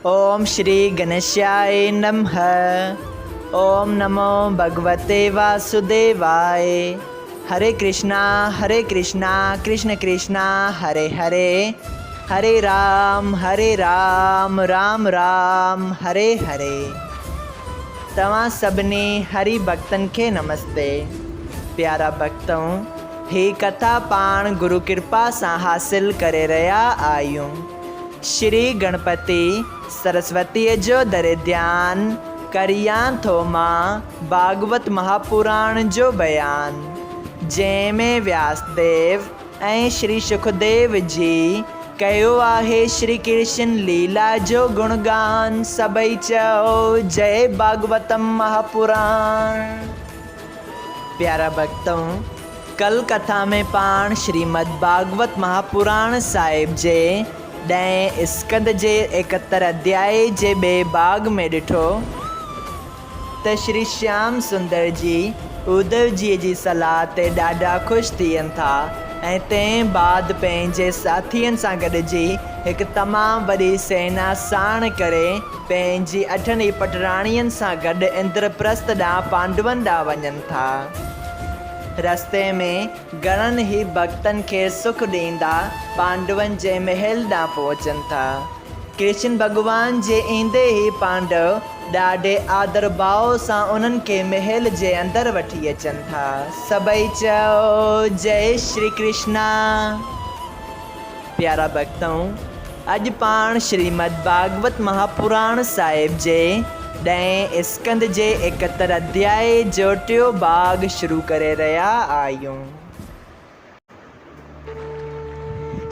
اوم شري گنيشاء نمھ اوم نمو ڀڳوتي واسوديواء هري ڪرشنا هري ڪرشنا ڪرشن ڪرشنا هري هري هري رام هري رام رام رام هري هري توهان سڀني هري ڀڳتن کي نمستي پيارا ڀڳتؤ هي ڪٿا پاڻ گرو ڪرپا سان حاصل ڪري رهيا آهيون. شري گڻپتي سرسوتيء جو دري ڌيان ڪريان ٿو مان ڀاڳوت مهاپراڻ جو بيان، جنهن ۾ وياس ديو ۽ شري شڪديو جي ڪيو آهي شري ڪرشن ليلا جو گڻگان، سڀئي چئو جئي ڀاڳوتم مهاپراڻ. پيارا ڀڳتؤ! ڪل ڪٿا ۾ پاڻ شريمد ڀاڳوت مهاپراڻ صاحب جي ڏهين اسڪنڌ جي ايڪهتر اڌيائي جي ٻئي ڀاڳ ۾ ڏٺو ته شري شيام سندر جي اڌو جيء جي صلاح تي ڏاڍا خوش ٿين ٿا ۽ تنهن بعد پنهنجي ساٿين سان گڏجي هڪ تمام وڏي سينا ساڻ ڪري پنهنجي اٺن ئي پٽراڻين سان گڏ اندرپرست ڏانهن پانڊون ڏانهن وڃن ٿا. رستي ۾ گهڻن ئي ڀڳتن کي سک ڏيندا پانڊون جي محل ڏانهن پهچن ٿا. ڪرشن ڀڳوان جي ايندي ئي پانڊو ڏاڍي آدر ڀاء سان انهن کي محل جي اندر وٺي اچن ٿا. سڀئي چئو جئي شري ڪرشنا. پيارا ڀڳتؤ! اڄ پاڻ شريمد ڀاڳوت مهاپراڻ صاحب جي ڏهين اسڪنڌ جي ايڪهتر اڌيائي جو ٽيون ڀاڳ شروع ڪري رهيا آهيون.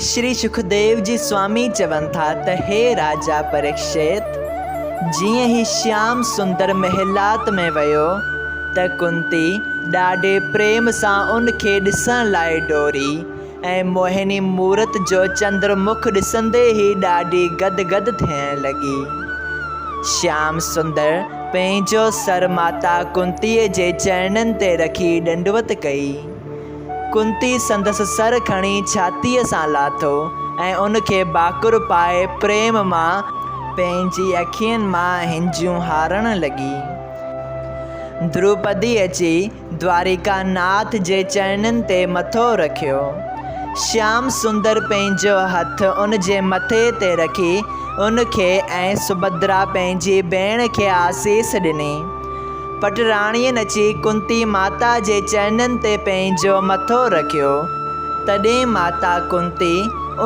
شري شڪديو جي سوامي چون ٿا ته هي راجا پريڪشت! جيئن هي شيام سندر محلات ۾ ويو ته ڪنتي ڏاڍي پريم سان ان کي ڏسڻ لاء ڊوڙي ۽ موهني مورت جو چندر مک ڏسندي ئي ڏاڍي گد گد ٿيڻ لڳي. شيام سندر پنهنجو سر ماتا ڪنتيء جي چرڻن تي رکي ڏنڊوت ڪئي. ڪنتي سندس سر کڻي ڇاتيء سان لاٿو ۽ ان کي ڀاڪر پائي پريم مان پنهنجي اکين مان هنجون هارڻ لڳي. دروپدي اچي دواريڪا ناٿ جي چرڻن تي مٿو رکيو. شيام سندر پنهنجو هٿ ان جي مٿي تي رکي ان کي ۽ سڀدرا پنهنجي ڀيڻ کي آسيس ڏني. پٽراڻين اچي ڪنتي ماتا جي چرڻن تي پنهنجو مٿو رکيو. تڏهن ماتا ڪنتي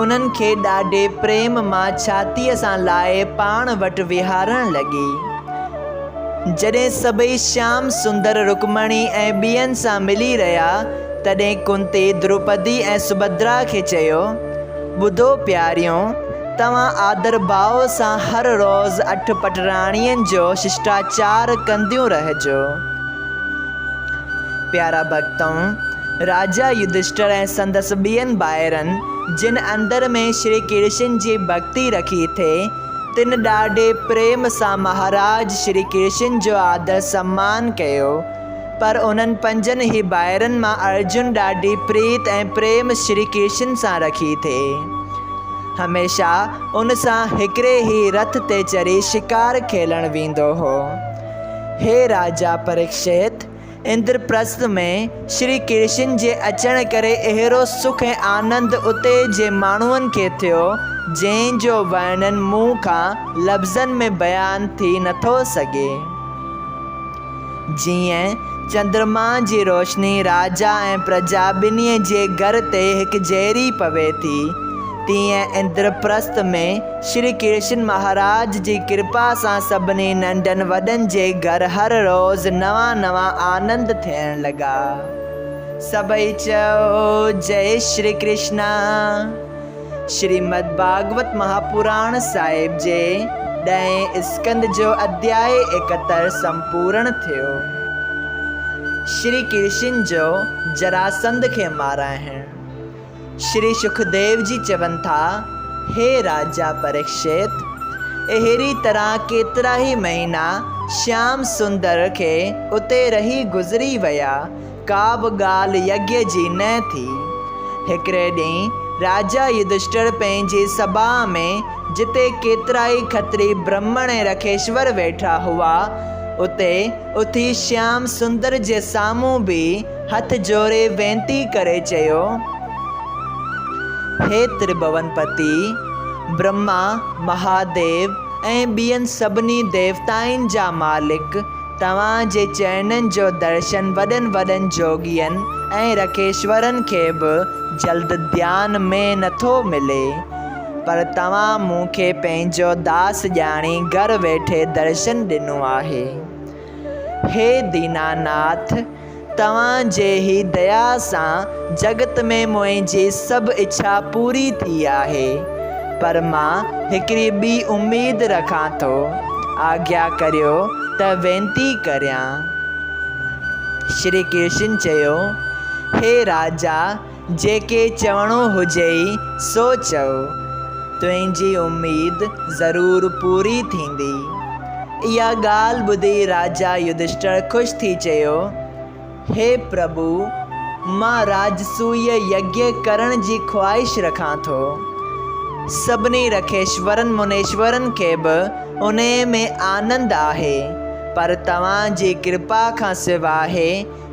انهن کي ڏاڍي پريم مان ڇاتيء سان لائي پاڻ وٽ ويهارڻ لڳي. جڏهن سڀئي شيام سندر رڪمڻي ۽ ٻين سان ملي رهيا، تڏهن ڪنتي دروپدي ۽ سڀدرا کي چيو، ٻڌو پياريون، توهان آدر ڀاء سان هر روز اٺ پٽراڻين جو ششٽاچار ڪنديون رهجو. پيارا ڀڳتؤ! راجا يڌشٽر ۽ سندس ٻين ڀائرن، جن اندر ۾ شري ڪرشن جي ڀڳتي رکي ٿي، تن ڏاڍي پريم سان مهاراج شري ڪرشن جو آدر سمان ڪيو، پر انهن پنجن ئي ڀائرن مان ارجن ڏاڍي پريت ۽ پريم شري ڪرشن سان رکي ٿي. هميشه ان سان هڪڙي ئي رٿ تي چڙهي شڪار کيلڻ ويندو هو. هي راجا پريڪشت! اندرپرست ۾ شري ڪرشن جي اچڻ ڪري اهڙو سک ۽ آنند اتي جي ماڻهن کي ٿيو، جنهن جو ورڻن مون کان لفظن ۾ بيان ٿي نٿو سگهي. جيئن چندرما جي روشني راجا ۽ پرجا ٻنهي جي گهر تي هڪجهڙي پوي ٿي، تيئن اندرپرست ۾ شري ڪرشن مهاراج جي ڪرپا سان سڀني ننڍن وڏن جي گهر هر روز نوان نوان آنند ٿيڻ لڳا. سڀئي چئو جئي شري ڪرشنا. شريمد ڀاڳوت مهاپراڻ صاحب جي ڏهين اسڪنڌ جو اڌيائي ايڪهتر سمپورڻ ٿيو. شري ڪرشن جو جراسنڌ کي مارائڻ. شري شڪديو جي چون ٿا، هي راجا پريڪشت! اهڙي طرح ڪيترا ئي مهينا شيام سندر کي اتي رهي گذري ويا، ڪا به ڳالهه يگيه جي نه ٿي. هڪڙي ڏينهن راجا يڌشٽر پنهنجي سڀا ۾ جتي ڪيترائي کتري برهمڻ ۽ رکيشور ويٺا هئا، اتي اٿي شيام سندر جي سامهون بيهي هٿ جوڙي وينتي ڪري چيو، هي ترڀون پتي، برهما، مهاديو ۽ ٻين سڀني ديوتائن جا مالڪ، توهان جي چرنن جو درشن وڏن وڏن جوڳين ۽ رکيشورن کي به جلد ڌيان ۾ نٿو ملي، پر توهان مون کي پنهنجو داس ڄاڻي گهر ويٺي درشن ڏنو آهي. هي ديناناٿ! توهان جي ئي ديا سان جڳت ۾ منهنجي سڀ اڇا پوري ٿي آهي، پر مان هڪڙي ٻي اميد رکان ٿو، آگيا ڪريو ته وينتي ڪريان. شري ڪرشن چيو، هي راجا! جيڪي چوڻو هجئي سو چئو. تنهنجي اميد ضرور پوري ٿيندي. اها ڳالهه ٻڌي راجا يڌشٽر خوش ٿي چيو، هي پرڀو! مان راجسويه يگيه ڪرڻ جي خواهش رکان ٿو. سڀني رکيشورن منيشورن کي به انهيء ۾ آنند آهي، پر توهان جي ڪرپا کان سواء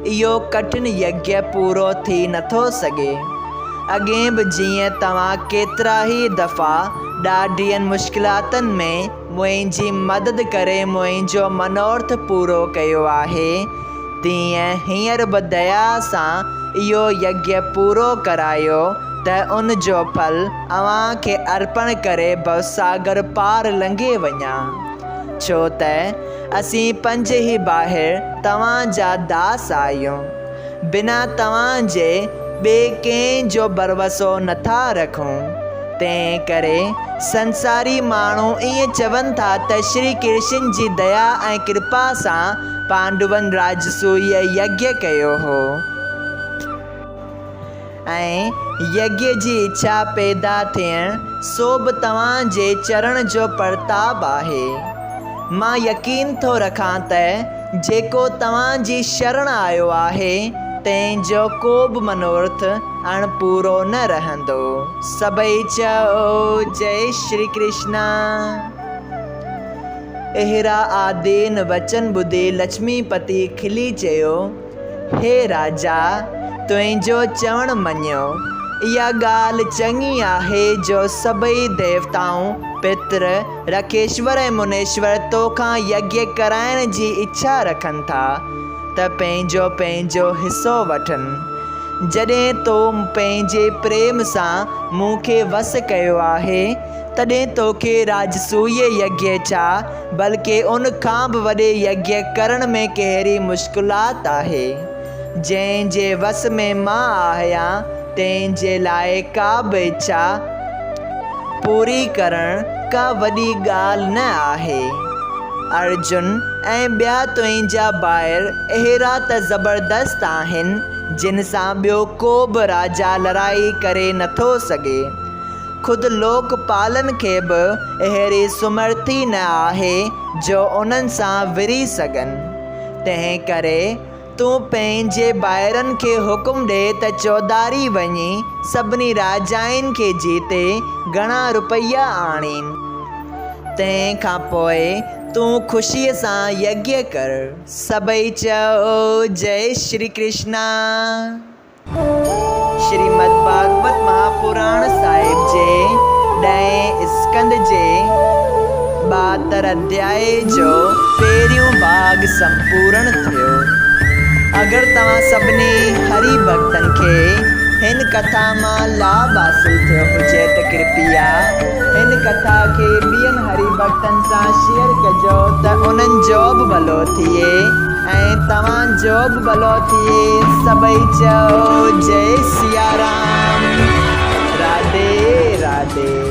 اهو ڪٺن يگيه پورو ٿي نٿو سگهي. اڳئين به جيئن توهان ڪيترائي دفعا ڏاڍين مشڪلاتن ۾ منهنجي مدد ڪري منهنجو منورٿ پورو ڪيو آهي، تيئن هينئر به ديا سان اهو يگيه پورو ڪرايو ته ان جو ڦل اوهان کي ارپڻ ڪري ڀوساگر پار لنگهي وڃان. ڇو ته اسين پنج ئي ڀائر توهان جا داس آهيون. بنا توهان جي ٻئي ڪنهن جو ڀروسو نٿا رکون. تنهن ڪري سنساري ماڻهو ائين چون ٿا ته شري ڪرشن جي ديا ۽ ڪرپا سان پانڊون راجسويه يگيه ڪيو هو. ۽ يگيه جي اڇا پيدا ٿيڻ سو به توهان جي چرڻ جو پرتاب آهي. مان يقين ٿو رکان ته جيڪو توهان جي شرڻ آيو آهي، تنهن جو ڪو به منورٿ اڻپورو نه رهندو. سڀئي چئو جئي شري ڪرشنا. اهڙا آدين وچن ٻڌي لڇمي پتي کلي چيو. هي راجا! تنهنجو چوڻ مڃيو. اها ڳالهه چڱي آهي جو سڀئي ديوتائون، پتر، رکيشور ۽ منيشور تو کان يگيه ڪرائڻ جي اڇا رکن ٿا ته پنهنجو پنهنجو حصو وٺن. جڏهن تو پنهنجي پريم سان مون کي وس ڪيو آهي، تڏهن توکي راجسويه يگيه ڇا، بلڪه ان کان به وڏي يگيه ڪرڻ ۾ ڪهڙي مشڪلات آهي؟ جنهن جي وس ۾ مان آهيان، تنهن جي لاء ڪا به اڇا پوري ڪرڻ ڪا وڏي ڳالهه نه آهي. ارجن ۽ ٻيا تنهنجا ڀائر اهڙا ته زبردست آهن، جن سان ٻيو ڪو به راجا لڙائي ڪري نٿو سگهي. خود لوڪ پالن کي به اهڙي سمرٿي نه آهي جو انهن سان وڙهي سگهن. تنهن ڪري تون پنهنجي ڀائرن کي حڪم ڏي ته چوڌاري وڃي سڀني راجائن کي جيتي گهڻا روپيا آڻين. تنهن کان پوء تون خوشيء سان يگيه ڪر. سڀئي چئو جئي شري ڪرشنا. شريمد ڀاڳوت مهاپراڻ صاحب جي ڏهين اسڪنڌ جي 72 اڌيائي جو پهريون ڀاڳ سمپورڻ ٿيو. اگر توهان سڀني هري ڀڳتن کي هن ڪٿا مان لاڀ حاصل ٿيو هجي ته ڪرپيا هن ڪٿا کي ٻين هري ڀڳتن سان شيئر ڪجو ته انهن جو به ڀلو ٿئي. ۽ توهان جو به ڀلو ٿئي سڀئي چئو جئي سيارام راڌي راڌي.